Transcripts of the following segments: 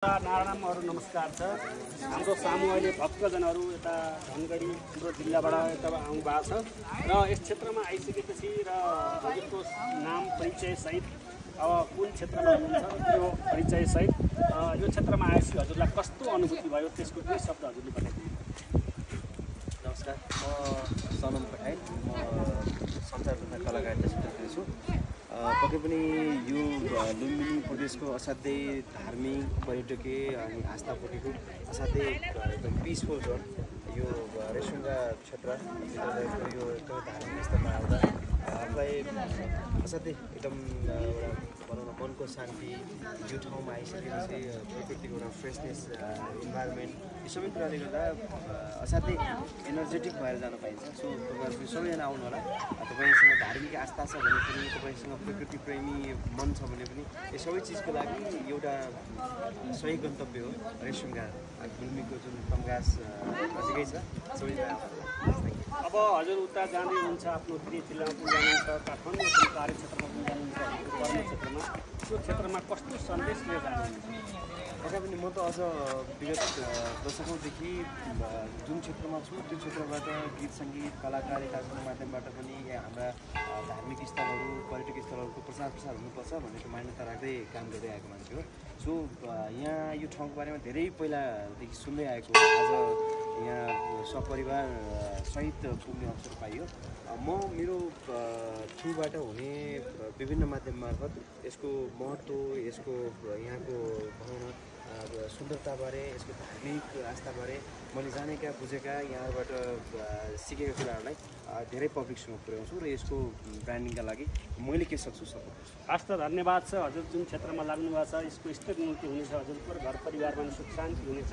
नारायणहरू नमस्कार छ। हाम्रो सामु अहिले भक्तजनहरू यता धनगढी हाम्रो जिल्लाबाट यता आउनु भएको छ र यस क्षेत्रमा आइसकेपछि र हजुरको नाम परिचय सहित अब कुन क्षेत्रमा हुनुहुन्छ त्यो परिचय सहित यो क्षेत्रमा आएपछि हजुरलाई कस्तो अनुभूति भयो त्यसको केही शब्द हजुरले बताइदिनु। नमस्कार, म सनम पठाइ, म सञ्चार तथा कलाकारिता क्षेत्रको छु। पक्कै पनि यो लुम्बिनी प्रदेशको असाध्यै धार्मिक, पर्यटकीय अनि आस्थापट्टिको असाध्यै एकदम पिसफुल जोन यो रेसुङ्गा क्षेत्र यो एकदमै धार्मिक स्थलमा आउँदा आफूलाई असाध्यै एकदम भनौँ न मनको शान्ति, यो ठाउँमा आइसकेपछि प्रकृतिको एउटा फ्रेसनेस, इन्भाइरोमेन्ट यो सबै कुराले गर्दा असाध्यै एनर्जेटिक भएर जान पाइन्छ। सो तपाईँहरू सबैजना आउनु होला। तपाईँसँग धार्मिक आस्था छ भने पनि, तपाईँसँग प्रकृति प्रेमी मन छ भने पनि यो सबै चिजको लागि एउटा सही गन्तव्य हो रेसुङ्गा। गुल्मीको जुन तम्घास नजिकै छ, सबैजना अब हजुर उता जाँदै हुन्छ, आफ्नो गृह जिल्लामा पनि जानुहुन्छ, काठमाडौँ कार्यक्षेत्रमा पनि जानुहुन्छ, कर्मक्षेत्रमा त्यो क्षेत्रमा कस्तो सन्देश लिएर जानुहुन्छ? पक्कै पनि म त अझ विगत दशकौँदेखि जुन क्षेत्रमा छु त्यो क्षेत्रबाट गीत सङ्गीत कलाकारिताको माध्यमबाट पनि हाम्रा धार्मिक स्थलहरू, पर्यटकीय स्थलहरूको प्रचार प्रसार हुनुपर्छ भनेको मान्यता राख्दै काम गर्दै आएको मान्छे हो। सो यहाँ यो ठाउँको बारेमा धेरै पहिलादेखि सुन्दै आएको हो। आज यहाँ सपरिवार सहित पुग्ने अवसर पाइयो। म मेरो थ्रुबाट हुने विभिन्न माध्यम मार्फत यसको महत्त्व, यसको यहाँको भनौँ न सुन्दरताबारे, यसको धार्मिक आस्थाबारे मैले जानेका बुझेका यहाँबाट सिकेका कुराहरूलाई धेरै पब्लिकसँग पुर्याउँछु र यसको ब्रान्डिङका लागि मैले के सक्छु सपोर्ट गर्छु। हस् त, धन्यवाद छ। हजुर जुन क्षेत्रमा लाग्नु भएको छ यसको स्थिर उन्नति हुनेछ, हजुरको घर परिवारमा सुख शान्ति हुनेछ।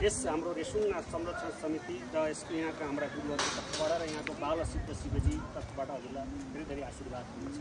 यस हाम्रो रेसुङ्गा संरक्षण समिति र यसको यहाँका हाम्रा गुरुहरूको तर्फबाट र यहाँको बाल सिद्ध शिवजी तर्फबाट हजुरलाई धेरै धेरै आशीर्वाद हुनेछ।